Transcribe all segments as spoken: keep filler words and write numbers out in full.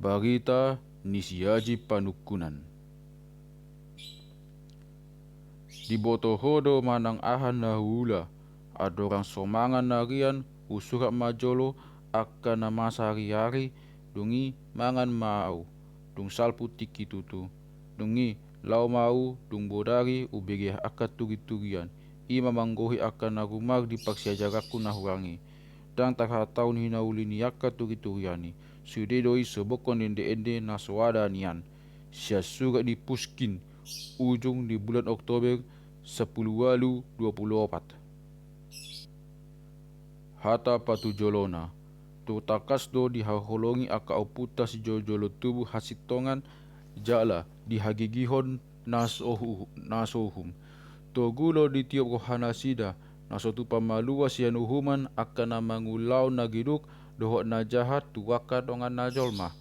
Barita ni siaji panungkunan. Diboto ho do manang aha na huula, andorang so mangan arian, husurat ma jolo angka na masariari, dung i mangan ma ahu, dung salpu tingki tutu. Dung i laho ma ahu dung bodari hubege angka turiturian, i ma manggohi angka na rumar di parsiajaranku na hurang i. Ndang tarhatahon hinauli ni angka turiturian i, sude do i sobokkon ende-ende na so ada nian. Sian surat ni Pushkin, ujung ni bulan Oktober, sampulu ualu dua pulu opat. Hata patujolona. Tung tangkas do dihaholongi angka ompunta sijolojolo tubu hasintongan jala dihagigihon na so uhu-, na so uhum. Togu do ditiop rohanasida, na so tupa malua sian uhuman angka na mangulahon na geduk dohot na jahat tu angka donganna jolma.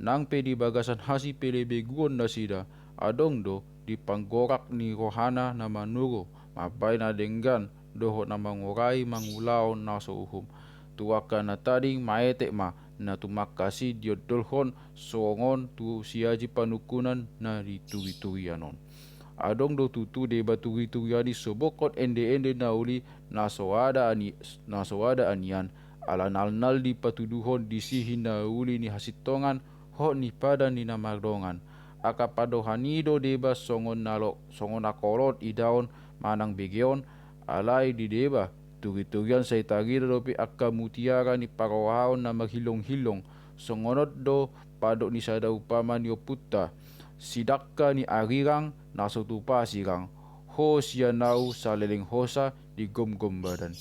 Nang pe di bagasan hasipelebeguon nasida, adong do di panggorak ni rohana na manuru, mambahen na denggan dohot na mangorai mangulahon na so uhum. Tu angka na tading maetek ma na tumangkas i diondolhon songon tu siaji panungkunan na di turiturian on. Adong do tutu deba turiturian i sobokkon ende-ende na uli na so ada ani-, na so ada nian, ala nalnal dipatuduhon disi hinauli ni hasintongan hot ni padan ni na mardongan. Angka pandohan i do deba songon na lo-, songon angka holong idaon manang begeon, alai di deba turiturian sai tarida dope angka mutiara ni parrohaon na marhilong-hilong. Songon on do pandok ni sada umpama ni ompunta: sidangka ni arirang na so tupa sirang, ho sian ahu saleleng hosa di gomgom badan.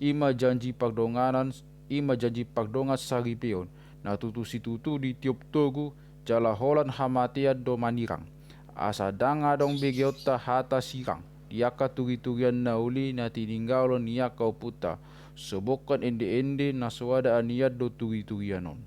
I ma janji pardonganan, i ma janji pardongan saripeon, na tutu situtu ditiop togu, jala holan hamatean do manirang. Asa ndang adong begeonta hata sirang di angka turiturian na uli na tininggalhon ni angka ompunta, sobokkon ende-ende na so ada nian do turiturian on.